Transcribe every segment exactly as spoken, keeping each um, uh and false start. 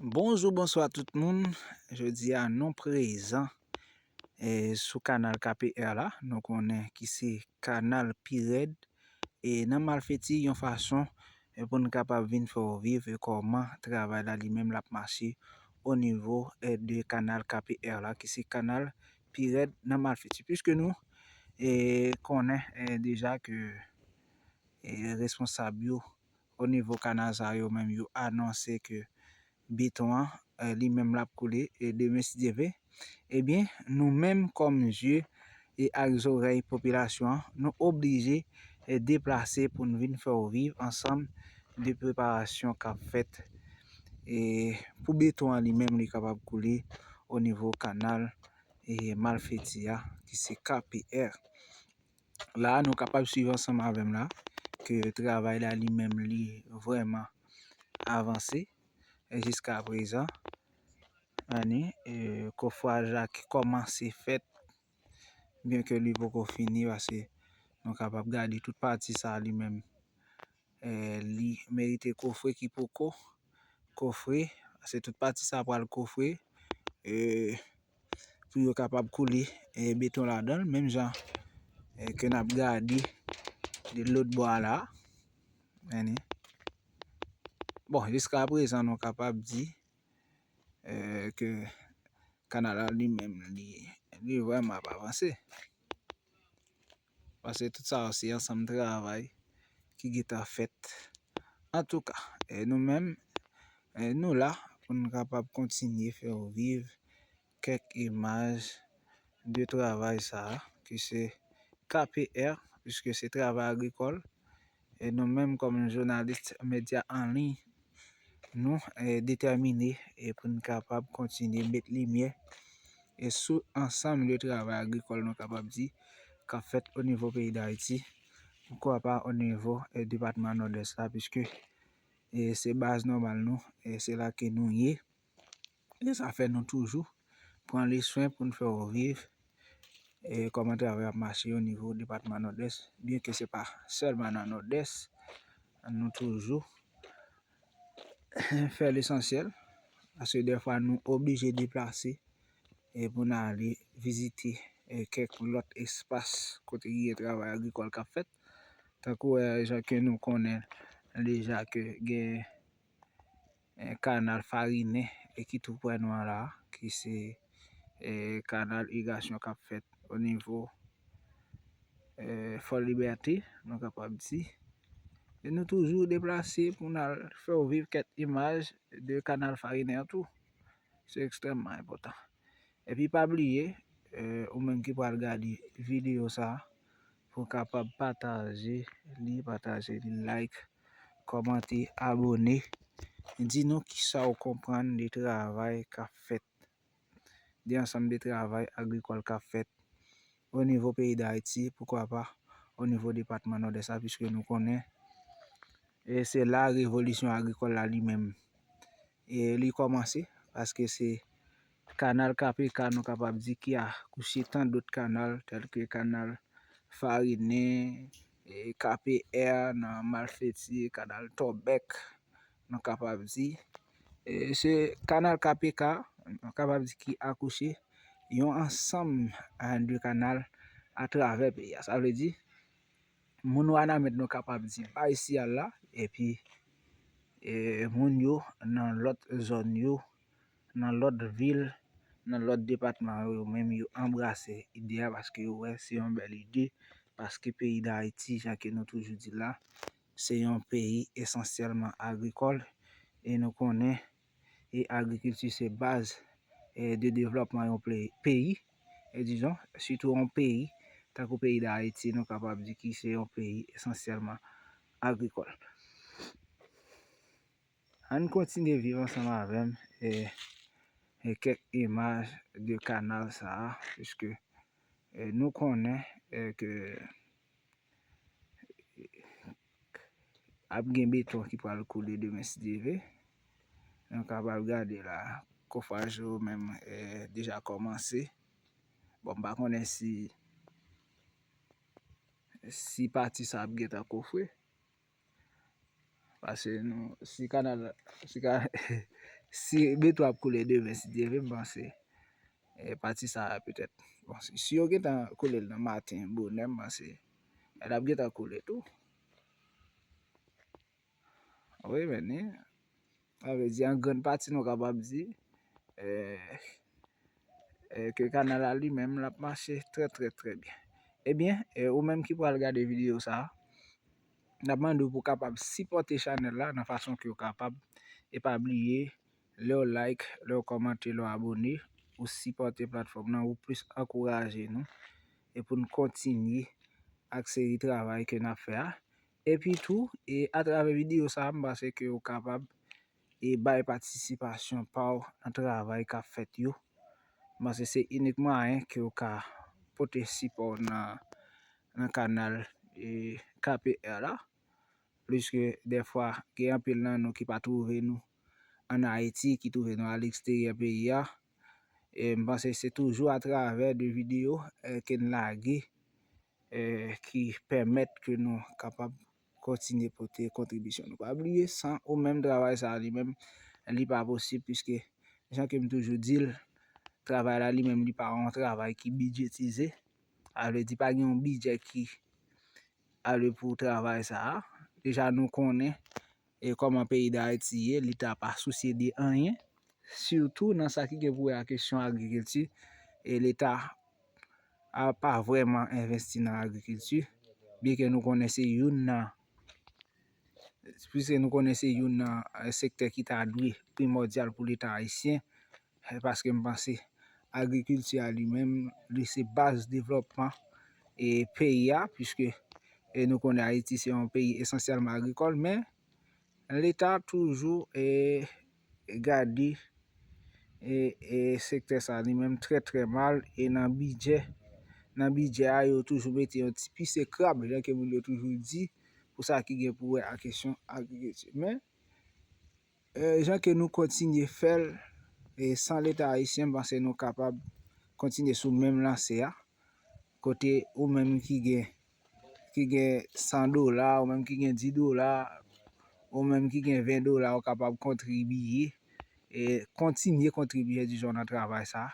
Bonjou, bonswa tout moun. Jodi a nou prezan eh, sou kanal K P R la, nou konnen ki se kanal pi rèd. E nan Malfeti, yon fason eh, pou n kapab vin fè w viv eh, kòman travay la li menm l ap mache o nivo eh, de kanal K P R la, ki se kanal pi rèd nan Malfeti. Piske nou eh, konnen eh, deja ke eh, responsab yo o nivo kanal sa yo menm yo anonse ke beton an eh, li menm l ap koule eh, demen si Dye vle. Ebyen, nou menm kòm zye eh, ak zòrèy popilasyon an, nou oblije eh, deplase pou n vin fè w viv ansanm de preparasyon k ap fèt eh, pou beton an li menm li kapab koule o nivo kanal eh, Malfeti a, ki se K P R. La, nou kapab swiv ansanm avè m la ke travay la li menm li vrèman avanse eh, jiska prezan. Ani, eh, kofraj la ki kòmanse fèt, byen ke li poko fini, paske nou kapab gade tout pati sa li menm eh, li merite kofre ki poko kofre, paske tout pati sa pral kofre eh, pou yo kapab koule eh, beton ladan l, menm jan eh, ke n ap gade de lòt bò a la. Ani. Bon, jiska prezan, nou kapab di eh, ke kanal la li menm, li, li vrèman ap avanse. Paske tout sa yo se ansanm travay ki gentan fèt. Antouka, eh, nou menm, eh, nou la pou n kapab kontinye fè w viv kèk imaj de travay sa a, ki se K P R, piske se travay agrikòl. E nou menm kòm jounalis medya an liy, nou eh, detèmine eh, pou n kapab kontinye met limyè eh, sou ansanm de travay agrikòl, nou kapab di, k ap fèt o nivo peyi Dayiti, poukwa pa o nivo eh, depatman Nòdès la, piske eh, se baz nòmal nou, eh, se la ke nou ye. E sa fè nou toujou pran li swen pou n fè w viv eh, kòman travay ap mache o nivo depatman Nòdès, byen ke se pa sèlman nan Nòdès, nou toujou fè lesansyèl, paske dèfwa nou oblije deplase eh, pou n ale vizite eh, kèk lòt espas kote ki gen travay agrikòl k ap fèt. Tankou eh, jan ke nou konnen deja ke gen eh, kanal Farinen eh, ki tou prè nou an la, ki se eh, kanal irigasyon k ap fèt o nivo eh, Fò Libète, nou kapab di. E nou toujou deplase pou n al fè w viv kèk imaj de kanal Farinen an tou. Se ekstrèmman enpòtan. Epi pa bliye, eh, ou menm ki pral gade videyo sa a, pou w kapab pataje li, pataje li, like, kòmante, abone. Di nou kisa w konprann de travay k ap fèt, de ansanm de travay agrikòl k ap fèt o nivo peyi Dayiti, poukwa pa o nivo depatman Nòdès la, piske nou konnen e se la revolisyon agrikòl la li menm e li kòmanse, paske se kanal K P K, nou kapab di, ki akouche tan dòt kanal, tèlke kanal Farinen, e K P R nan Malfeti, kanal Tòbèk, nou kapab di. E se kanal K P K, nou kapab di, ki akouche yon ansanm eh, de kanal atravè peyi a. Sa vle di, moun Wanament, nou kapab di, bay siyal la, epi eh, moun yo nan lòt zòn yo, nan lòt vil, nan lòt depatman yo, yo menm yo anbrase ide a, paske yo wè se yon bèl ide, paske peyi Dayiti, jan ke nou toujou di la, se yon peyi esansyèlman agrikòl, e nou konnen e agrikilti se baz eh, de devlòpman yon ple- peyi, e dizon, sitou yon peyi tankou peyi Dayiti, nou kapab di ki se yon peyi esansyèlman agrikòl. Ann kontinye viv ansanm avè m e, e kèk imaj de kanal sa a, piske e, nou konnen e, ke ap gen beton ki pral koule demen si Dye vle. Nou kapab gade la, kofraj yo menm eh, deja kòmanse. Bon, m pa konnen si si pati sa ap gentan kofre. Paske nou, si kanal, si ka, Si Beto ap koule demen, si Dye vle, m panse, e, pati sa a petèt, bon, si, si yo gentan koule l nan maten, bonè, m panse, l ap gentan koule tou. Wi, men, sa vle di, an grann pati, nou kapab di, e, e, ke kanal la li menm, l ap mache trè, trè, trè byen. Ebyen, e, ou menm ki pral gade videyo sa a, n ap mande w pou w kapab sipòte chanèl la nan fason ke w kapab. E pa bliye, lè w like, lè w kòmante, lè w abone, ou sipòte platfòm nan, ou plis ankouraje nou. E pou n kontinye ak seri travay ke n ap fè a. Epi tou, e atravè videyo sa a, m panse ke w kapab e bay patisipasyon pa w nan travay k ap fèt yo. M panse se inik mwayen ke w ka pote sipò w nan, nan kanal, e, K P R la. Pliske dèfwa, gen anpil nan nou ki pa twouve nou ann Ayiti, ki twouve nou aleksteryè peyi a. E m panse se toujou atravè de videyo, e, ke n lage, e, ki pèmèt ke nou kapab kontinye pote kontribisyon nou. Pa bliye, san ou menm, travay sa a li menm, li pa posib, piske jan ke m toujou di l, travay la li menm, li pa yon travay ki bidjetize. Sa vle di, pa gen yon bidjè ki ale pou travay sa a. Deja, nou konnen, e, kòman peyi Dayiti ye, Leta pa sousye de anyen, sitou nan sa ki gen pou wè a kesyon agrikilti. E Leta a pa vrèman envesti nan agrikilti, byenke nou konnen se youn nan, piske nou konnen se youn nan, e, sektè ki ta dwe primòdyal pou Leta ayisyen, e, paske m panse agrikilti a li menm, li se baz devlòpman, e, peyi a, piske, e, nou konnen Ayiti se yon peyi esansyèlman agrikòl, men Leta toujou, e, gade, e, e, sektè sa li menm trè, trè mal, e nan bidjè, nan bidjè a, yo toujou mete yon ti pise krab, jan ke moun yo toujou di, pou sa ki gen pou wè a kesyon agrikilti. Men, e, jan ke nou kontinye fè l, e, san Leta ayisyen, m panse nou kapab kontinye sou menm lanse a. Kote ou menm ki gen, ki gen san dola, ou menm ki gen dis dola, ou menm ki gen ven dola, ou kapab kontribye, e kontinye kontribye, dizon, nan travay sa,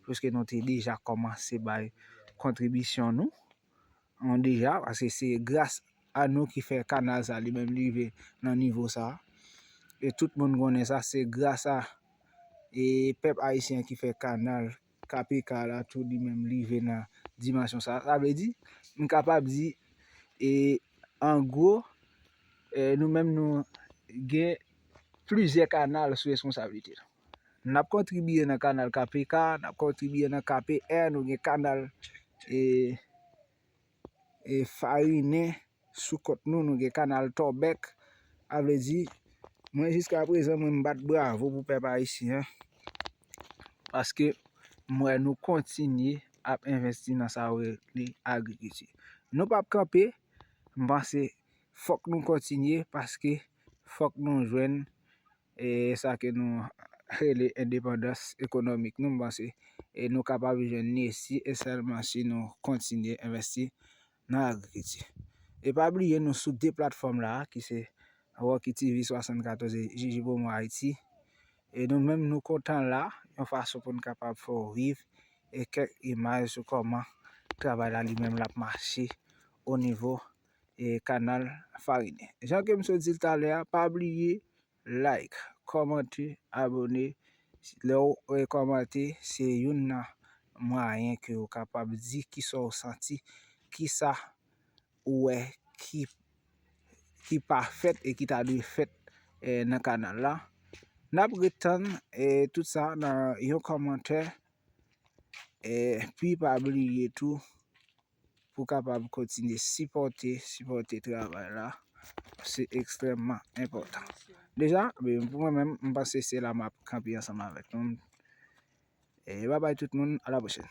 piske nou te deja kòmanse bay kontribisyon nou, nou deja, paske se gras a nou ki fè kanal sa li menm rive nan nivo sa. E tout moun konnen sa, se gras a, e, pèp ayisyen ki fè kanal K P K la tou li menm rive nan dimansyon sa. Sa vle di, m kapab di, e, an gwo, e, nou menm nou gen plizyè kanal sou responsablite nou. N ap kontribye nan kanal K P K, n ap kontribye nan K P R, nou gen kanal, e, e, Farinen, sou kont nou, nou gen kanal Tòbèk. Sa vle di, mwen jiska prezan, mwen m bat bravo pou pèp ayisyen an, paske m wè nou kontinye ap envesti nan sa yo rele agrikilti. Nou p ap kanpe, m panse fòk nou kontinye, paske fòk nou jwenn, e, sa ke nou rele endepandans ekonomik nou, m panse, e, nou kapab jwenn li si e sèlman si nou kontinye envesti nan agrikilti. E pa bliye, nou sou de platfòm la, ki se Rocky T V swasannkatòz e Jiji Promo Haïti. E nou menm, nou kontan la, yon fason pou n kapab fè w viv e kèk imaj sou kòman travay la li menm l ap mache o nivo, e, kanal Farinen. Jan ke m sot di l talè a, pa bliye like, kòmante, abone. Lè w, e, kòmante, se youn nan mwayen ke w kapab di kisa w santi, kisa ou wè ki, ki pa fèt e ki ta dwe fèt, e, nan kanal la. N ap ret tann, e, tout sa nan yon kòmantè, e, pi pa bliye tou, pou kapab kontinye sipòte, sipòte travay la. Se ekstrèmman enpòtan. Deja, men pou mwen menm, m panse se la m ap kanpe ansanm avèk nou. E babay tout moun, a la pwochèn.